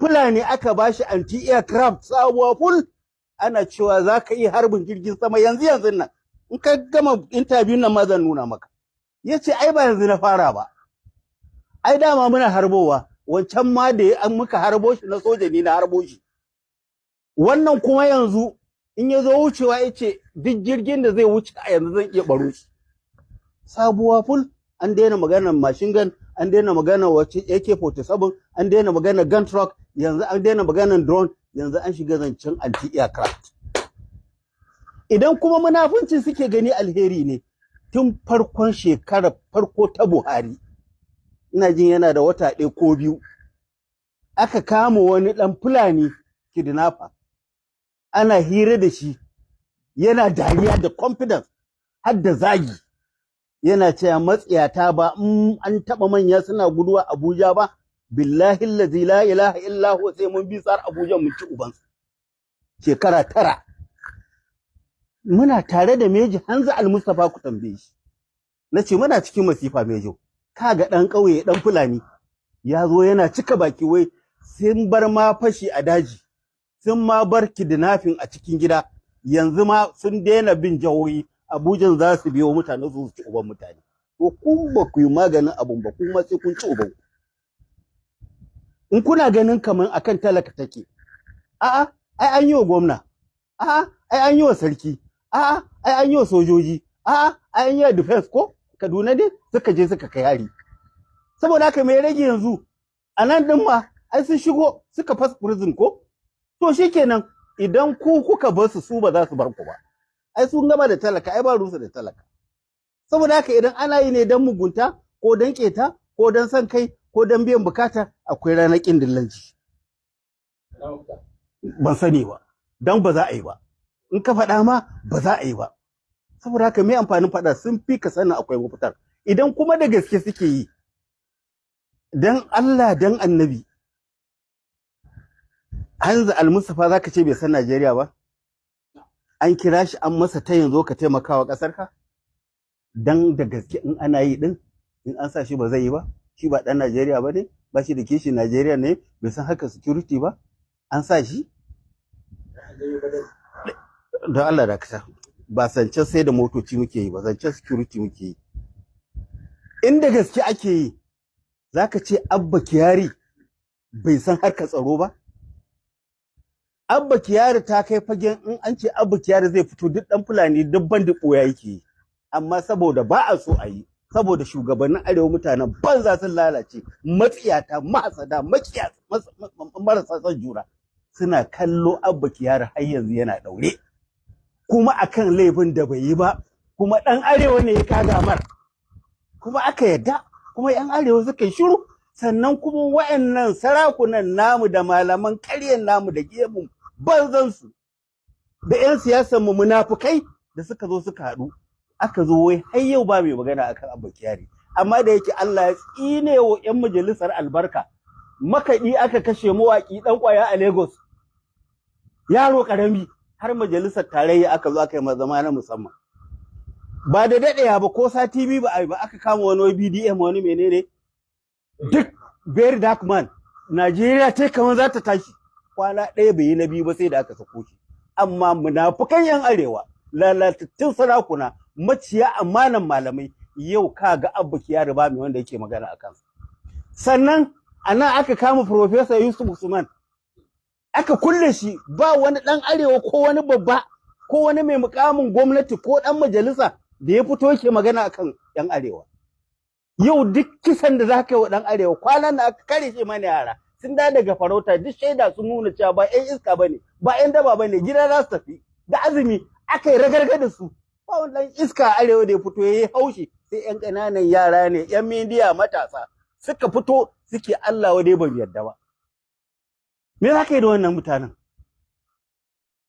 Fulani aka bashi anti aircraft sabuwa full, ana cewa za ka iya harbin jirgin sama yanzu yanzu nan. In ka gama interview nan ma zan nuna maka. Ya ce ai ba yanzu na fara ba, ai dama muna harbowa. Wancan ma da an muka harbo shi na soja ne na harbo shi. Wannan kuma yanzu in ya zo wucewa, ya ce duk jirgin da zai wuce a yanzu zan iya baro shi. Sabuwa full. An daina maganar machine gun, an daina maganar wace AK-47, an daina maganar gun truck, yanzu an daina maganar drone, yanzu an shiga zancen anti aircraft. Idan kuma munafunci suke gani alheri ne, tun farkon shekarar farko ta Buhari, ina jin yana da wata 1 ko 2, aka kama wani ɗan Fulani kidnapper, ana hira da shi yana dariya da confidence har da zagi, yana cewa matsiyata ba in an taɓa manya suna guduwa Abuja ba, billahi allazi la ilaha illa huwa sai mun bi tsar Abuja mun ci ubansu. Shekara 9 muna tare da Major Hamza Al-Mustapha, ku tambaye shi. Nace muna cikin masifa, Major, kaga dan ƙauye dan Fulani ya zo yana cika baki wai sun bar ma fashi a daji, sun ma bar kidnapping a cikin gida, yanzu ma sun daina bin jihohi, Abuja za su biyo mutane su ci uban mutane. To kun ba ku yi maganin abun ba, kuma sai kun ci uban. In kuna ganin kaman akan talaka take, a'a, ai an yi wa gwamna, a'a, ai an yi wa sarki, a'a, ai an yi wa sojoji, a'a, ai an yi wa defense, ko Kaduna ne suka je suka kai hari. Saboda haka mai rage yanzu a nan din ma ai sun shigo suka fasa prison ko? To shikenan, idan ku kuka bar su, su ba za su bar ku ba. Ai sun gama da talaka, ai ba rusu da talaka. Saboda haka idan ana yi ne don mugunta ko don keta ko don son kai ko don biyan bukata, akwai ranar ƙin dillanci. Ban sani ba, don ba za a yi ba. In ka faɗa ma ba za a yi ba. Saboda haka me amfanin faɗa? Sun fi ka sanin akwai mafitar. Idan kuma da gaske suke yi, dan Allah dan Annabi, Hamza Al-Mustapha zaka ce bai san Najeriya ba? An kira shi an masa ta yanzu ka taimakawa ƙasar ka? Dan da gaske in ana yi din, in an sa shi ba zai yi ba? Shi ba dan Najeriya ba ne? Ba shi da kishin Najeriya ne? Bai san haka security ba? An sa shi? Don Allah da kasa, ba zancen sai da motoci muke yi ba, zancen security muke yi. Inda gaske ake yi, zaka ce Abba Kyari bai san harkar tsaro ba? Abba Kyari ta kai fagen in an ce Abba Kyari zai fito, duk dan Fulani duk bandit ɓoya yake yi. Amma saboda ba a so a yi, saboda shugabannin Arewa mutanen banza sun lalace, matsiyata, mahasada, makiya, marasa son juna, suna kallo Abba Kyari har yanzu yana daure, kuma akan laifin da bai yi ba, kuma dan Arewa ne ya kaga mar, kuma aka yadda, kuma yan Arewa suka yi shiru. Sannan kuma wa'annan sarakunan namu da malaman ƙaryan namu da gemun banzansu da 'yan siyasan mu munafukai da suka zo suka haɗu, aka zo wai har yau ba mai magana akan Abba Kyari. Amma da yake Allah ya tsine wa 'yan majalisar albarka, makaɗi aka kashe, mawaƙi ɗan ƙwaya a Lagos, yaro ƙarami, har majalisar tarayya aka zo aka yi zama na musamman. Ba da daɗewa ba, ko sati 2 ba a yi ba, aka kama wani BDM, wani menene, duk very dark man. Najeriya ta kamar za ta tashi. Kwana 1 bai yi na 2 ba sai da aka sako shi. Amma munafukan yan Arewa, lalatattun sarakuna, maciya amanan malamai, yau ka ga Abba Kyari ba mai wanda yake magana a kansa. Sannan a nan aka kama Professor Yusuf Usman, aka kulle shi, ba wani ɗan Arewa ko wani babba ko wani mai mukamin gwamnati ko ɗan majalisa da ya fito yake magana akan yan Arewa. Yau duk kisan da zaka yi wa ɗan Arewa, kwanan da aka kare shi mana yara sun da daga farauta, duk shaida sun nuna cewa ba ƴan iska bane, ba ƴan daba bane, gida za su tafi da azumi, aka yi ragarga da su. Ba wani ɗan iska a Arewa da ya fito ya yi haushi, sai ƴan ƙananan yara ne, ƴan media matasa suka fito suke Allah wadai, ban yarda ba. Me za ka yi da wannan mutanen?